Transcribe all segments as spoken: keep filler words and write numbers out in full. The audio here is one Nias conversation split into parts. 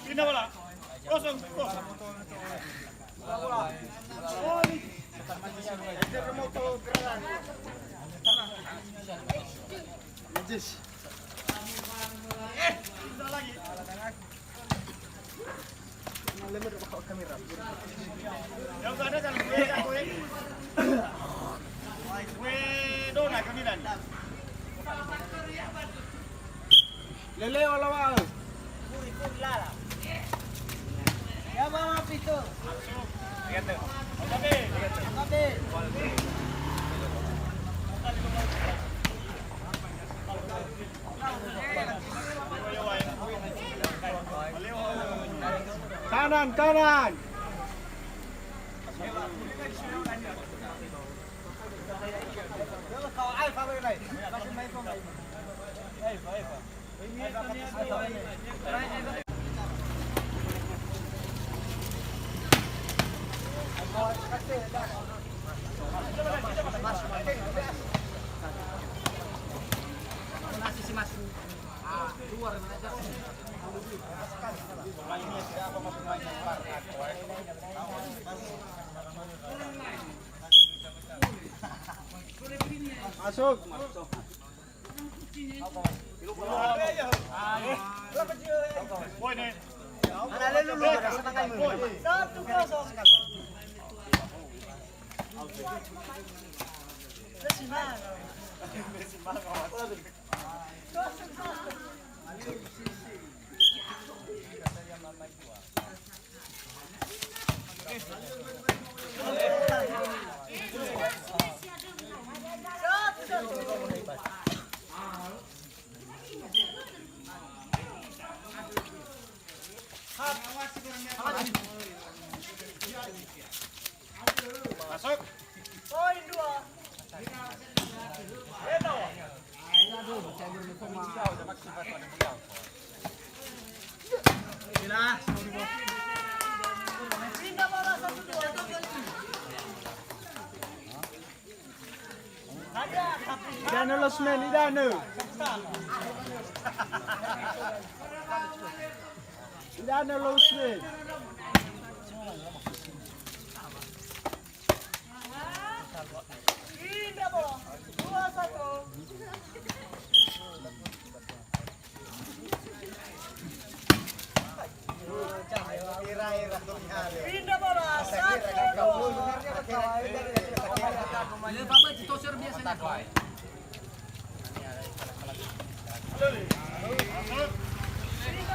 Pindah bola. Kosong, kosong. Lele wala wa'ö. Ya, mama pito. Mama be. Kanan, kanan. Masuk. Satu kosong. Masuk. Poin dua. Idanö losmen, idanö. Idanö losmen. Indra bola. Dua satu. Indra bola. Satu.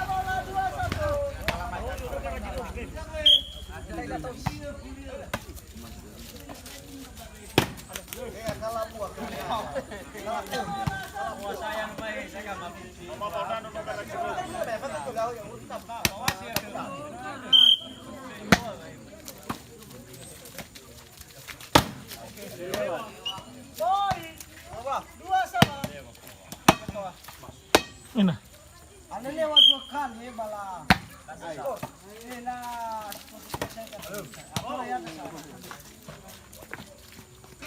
Indra bola dua satu. Dua sama. Ina. Alelewa dua kali, eh, bala. Eh, la.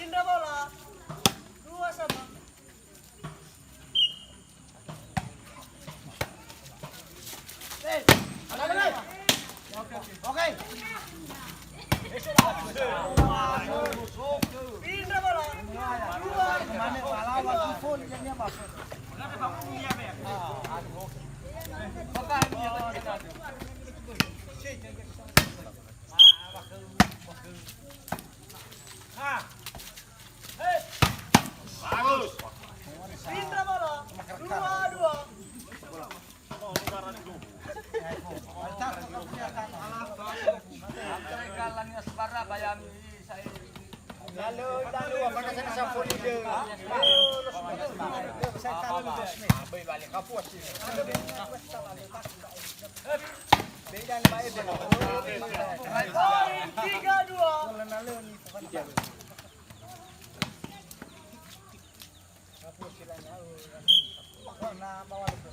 Indra bola. Dua sama. Eh, oke. Indra bola. Dua. Bagus. Indra bola. Dua dua. Lalu, lalu, apakah saya sapu leader? Saya tahu leader. Beda nih, Pak Ebe. Poin tiga dua. Lalu nih, pokoknya. Sapu silanya, oh, warna bawah itu.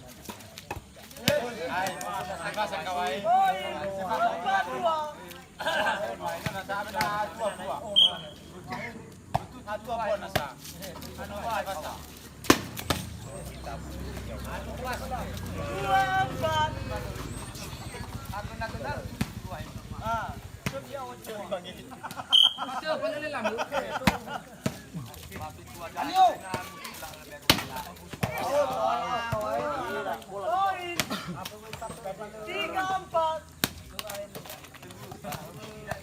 Tiga, empat.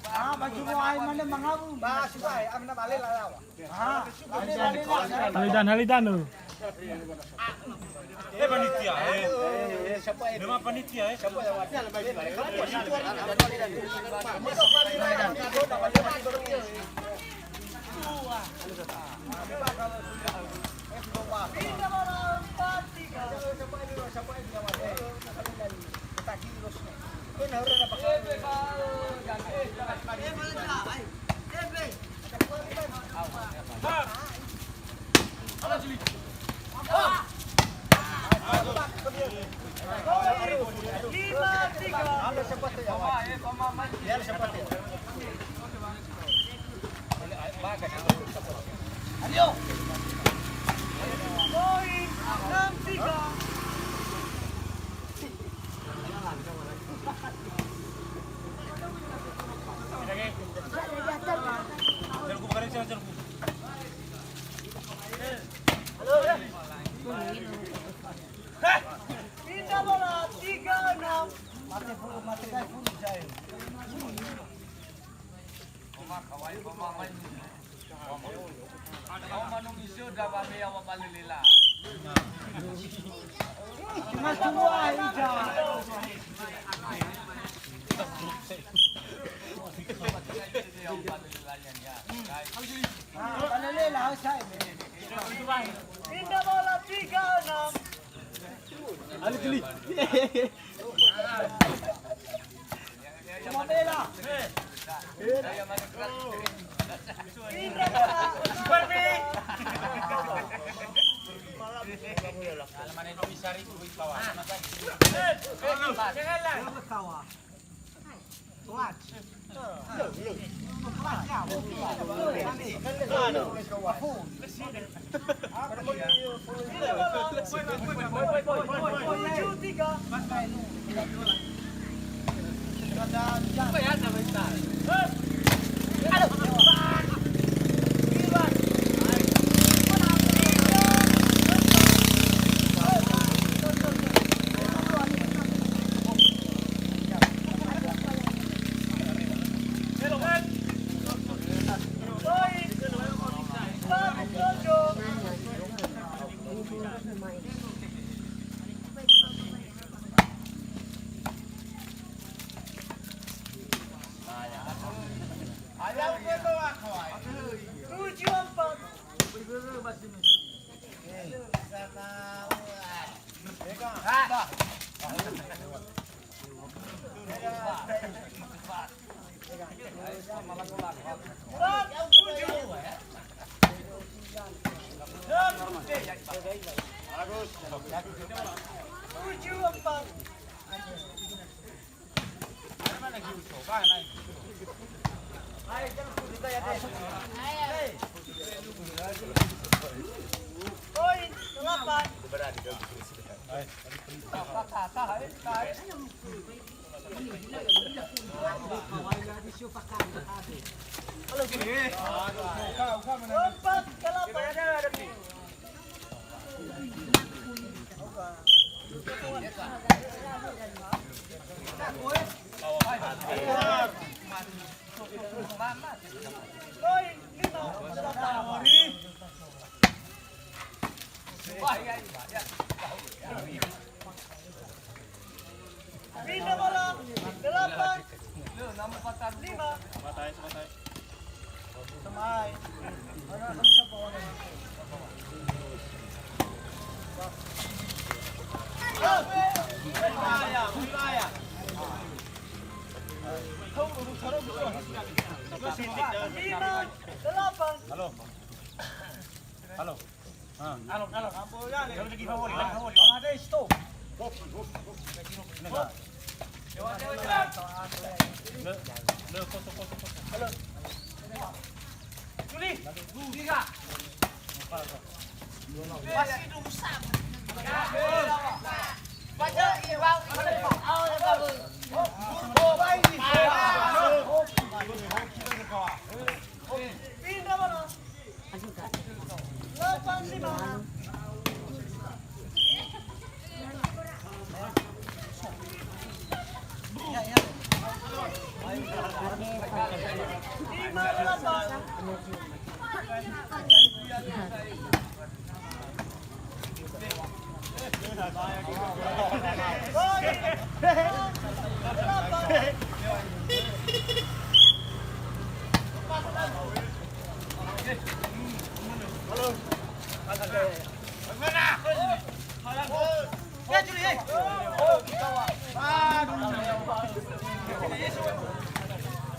Ah, baju mau air mana mangabu? Ba, sudah, ah, mana balik lah, ya. Ah, balik, balik, balik. Halidan, halidan, oh. Eh, panitia, eh. Memang panitia, eh. Pindah bola, tiga enam. Mate bulu, mate kai bulu, Jai. Cuma cuma aja. Ah, balelela, saya. Pindah bola, tiga enam. Alif Gili. Cuma bela. Pindah bola. Super B. Tujuh empat. Tujuh empat. Poin delapan. Empat delapan. Pindah bola. Delapan. Lima. Lima, delapan. Halo. Halo. Ah. Halo, halo. Ada stop.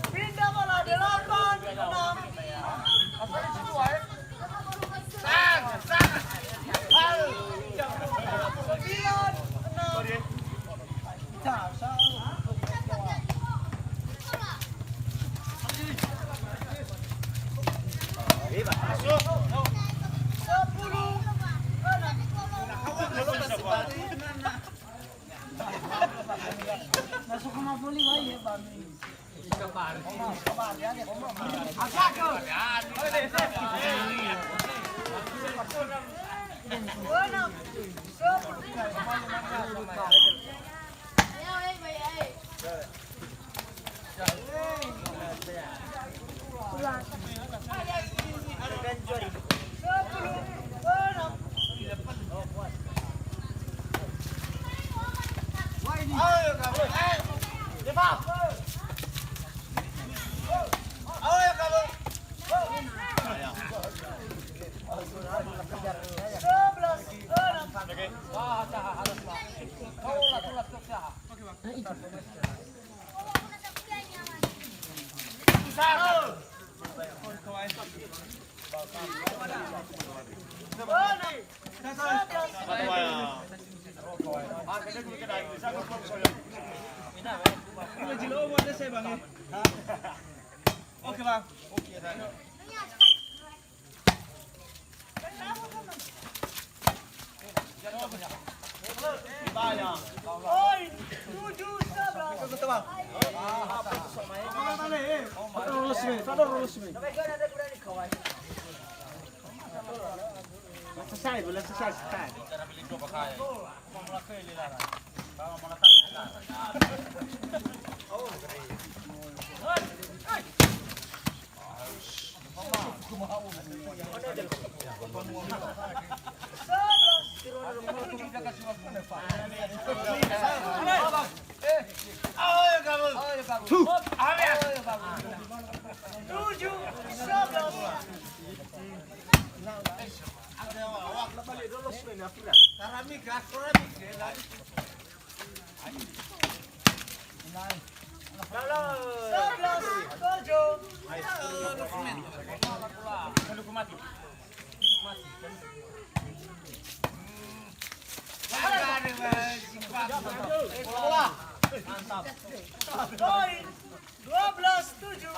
Pindah bola delapan, enam. Sembilan, enam. Sepuluh, enam. Oke, Bang. Oke, tadi. Oi, tujuh sebelas. Selesai, belum selesai. Tujuh sebelas. Sebelas tujuh. Poin dua belas tujuh.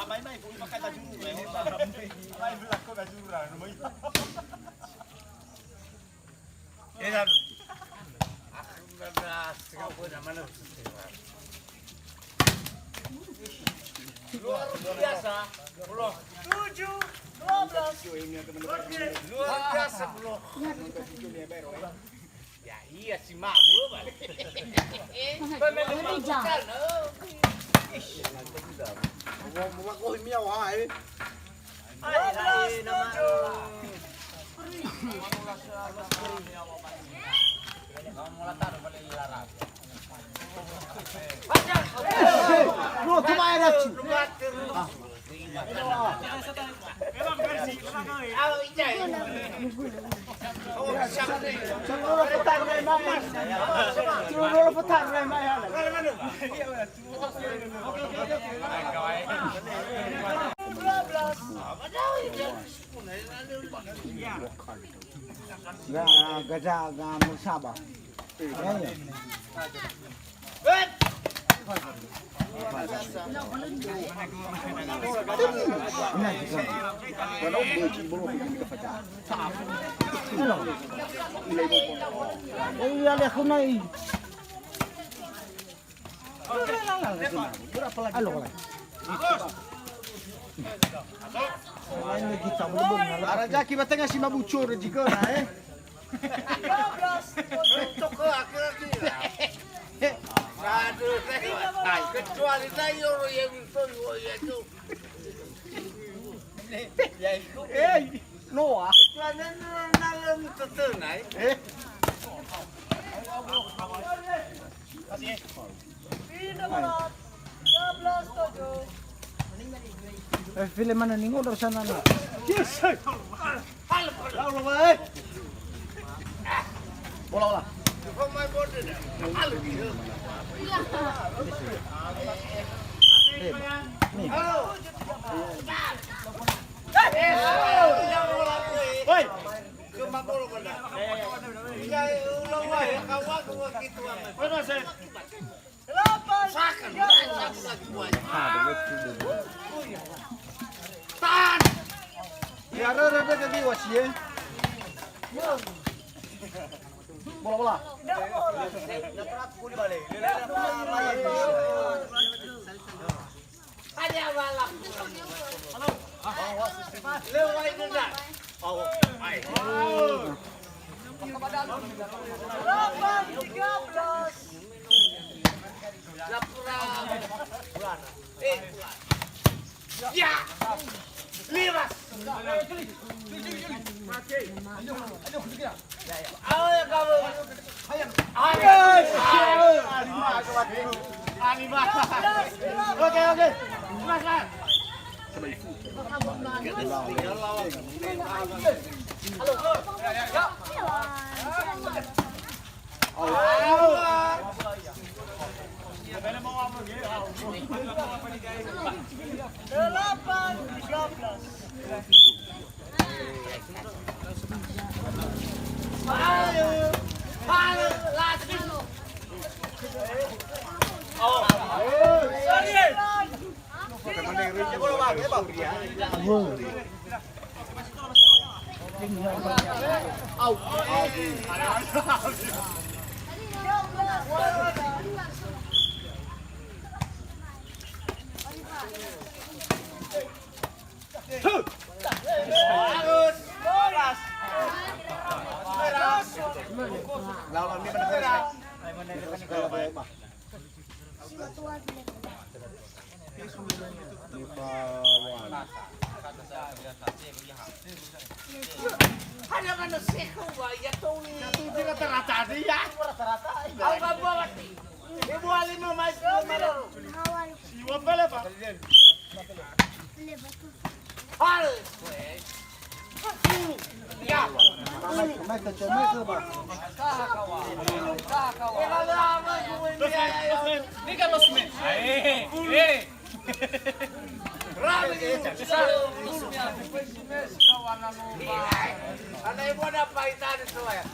Luar biasa. Tujuh dua belas. Luar biasa, Bro. Ya, iya, si mabuk, Bang. Eh, pemain Liverpool, no? Mau, mau lakohi mia, wah, eh. Dua belas tujuh. Bro, tu main aja. Ga, ga, ga, ga, musaba. Ara zaki ba tenga si mabucu rezekina, eh. Aduh, kecuali saya orang yang itu, yang itu. Eh, Noah. Kecuali nalem tetenai. Eh. Eh, film mana nih? Ngodor sana nih. Yes, hey. Bola, bola. Eh, nih. Woi. Mana sih? Tahan. Ya, ada, ada, ada, ada, wasit, ya. Bola, bola. Hanya malam. Lewat itu dah. Oh, hai. Delapan tiga belas. Ya. Limas. Ayo, ya, kamu. Ayo. Oke, oke. Mas, mas. Delapan tiga belas. Ada manusia kau ya, Tony. Rata-rata dia. Rata-rata. Au nggak bawa sih. Ibu Ali mau main. Ibu apa lah, Pak? Hal. Ya. Ini kan losmen. Eh, eh. Rame gitu. Anak ibu ada paitan itu ya.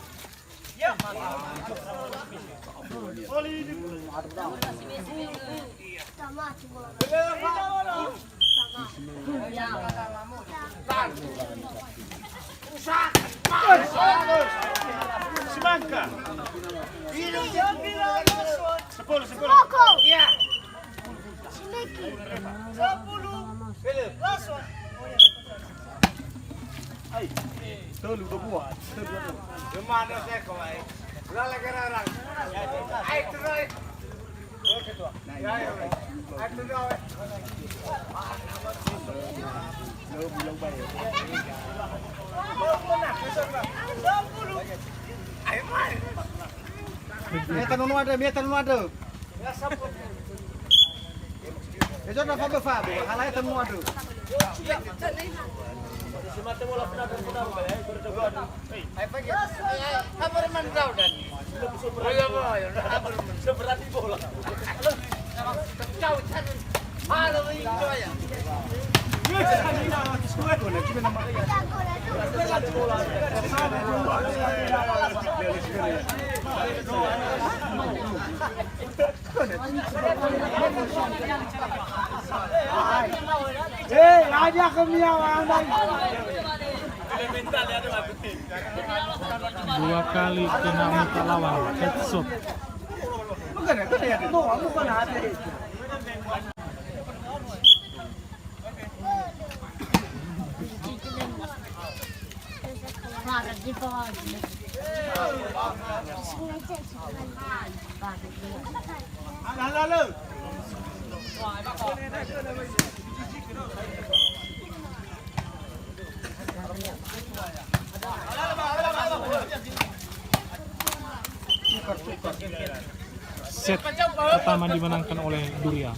Semangka. Sepuluh, sepuluh. Iya. Sepuluh. Ai, telu dua buah. Telu dua buah. Gimana saya kau, ai? Lala gerarang. Ai, terus. Meta nono ada, meta nono ada. Ya, sapu. Ya, jangan fabe-fabe, halai temu ada. Apa reman kau dan? Seberani bola. Kau cari. Halo, itu ya. Eh, aja kami yang andai. Dua kali kena muka lawan, headshot. Bukan, bukan ya, no, bukan ada. Set pertama dimenangkan oleh Duria.